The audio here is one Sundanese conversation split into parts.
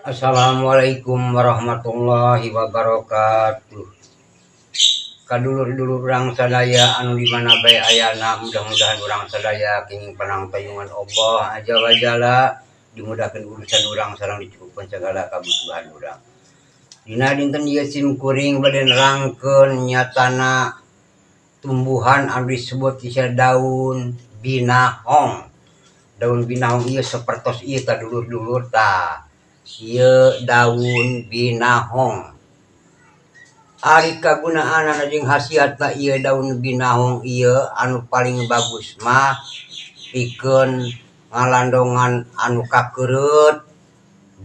Assalamualaikum warahmatullahi wabarakatuh. Ka dulur-dulur urang sadaya anu di mana bae ayana, mudah-mudahan urang sadaya kenging panangtayungan Allah Azza wa Jalla, dimudahkeun urusan urang sareng dicukupkeun segala kabutuhan urang. Dina dinten ieu sim kuring bade nerangkeun nyatana tumbuhan anu disebut ieu daun binahong. Daun binahong ieu sapertos ieu tah, dulur-dulur, tah. Ieu daun binahong. Ari kagunaanana jeung khasiatna ieu daun binahong ieu anu paling bagus mah pikeun ngalandongan anu kakeureut,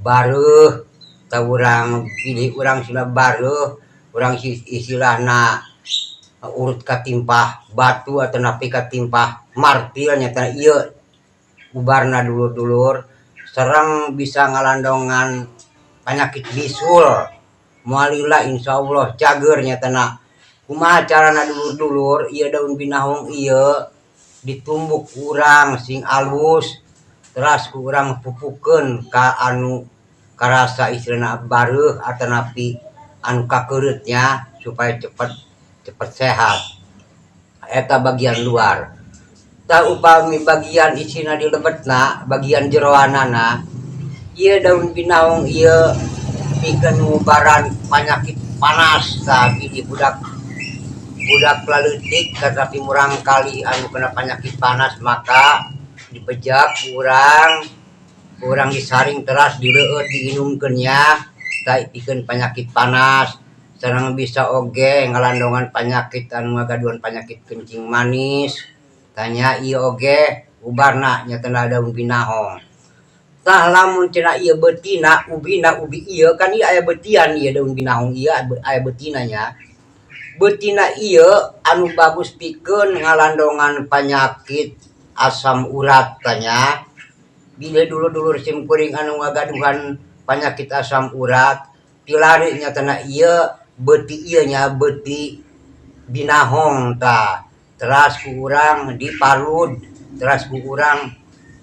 bareuh, tah urang pilih urang istilah bareuh, urang istilahna urut katimpah batu atanapi katimpah martil, nyata ieu ubarna, dulur-dulur. Sareng bisa ngalandongan panyakit bisul, moal lila, insyaallah cager nyatana. Kumaha carana, dulur-dulur? Ieu daun binahong ieu ditumbuk urang sing alus, teras ku urang pupukeun ka anu karasa istilahna bareuh atanapi anu kakeureut nya, supaya cepet cepet sehat. Eta bagian luar. Tah, upami bagian isina di lebetna, bagian jeroanana, ieu daun binahong ieu pikeun ngubaran panyakit panas. Tah, di budak budak laleutik tetapi murangkali anu kena penyakit panas, maka dibejak urang urang disaring teras dileueut diinumkeun nya. Tah, pikeun penyakit panas. Sareng bisa oge ngalandongan penyakit anu ngagaduhan penyakit kencing manis. Tanya ieu oge ubarna nyatana daun binahong. Tah, lamun cenah ieu beutina, ubina, ubi ieu kan ieu aya beutian, ieu daun binahong ieu aya beutina nya. Beutina ieu anu bagus pikeun ngalandongan panyakit asam urat. Tanya bilih dulur-dulur sim kuring anu ngagaduhan panyakit asam urat, pilari nyatana ieu beuti ieu nya, beuti binahong. Tah, teras ku urang diparud, teras ku urang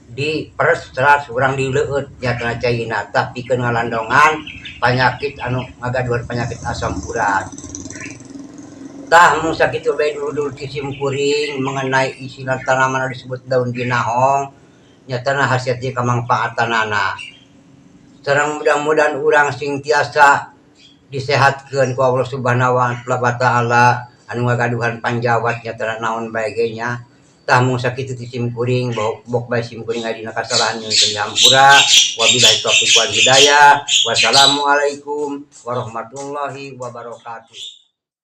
diperes, teras urang dileueut nyatana caina. Tah, pikeun ngalandongan panyakit anu ngagaduhan penyakit asam urat. Tah, mung sakitu bae, dulur-dulur sim kuring, mengenai istilah tanaman anu disebut daun binahong, nyatana khasiat jeung kamangfaatanana. Sareng mudah-mudahan urang sing tiasa disehatkeun ku Allah Subhanahu wa Ta'ala, anu ngagaduhan panjawat nyatana naon bae ge nya. Tah, mung sakitu ti sim kuring, bok bae sim kuring aya dina kasalahan, nyuhunkeun hampura. Wabillahi taufiq wal hidayah. Wassalamualaikum warahmatullahi wabarakatuh.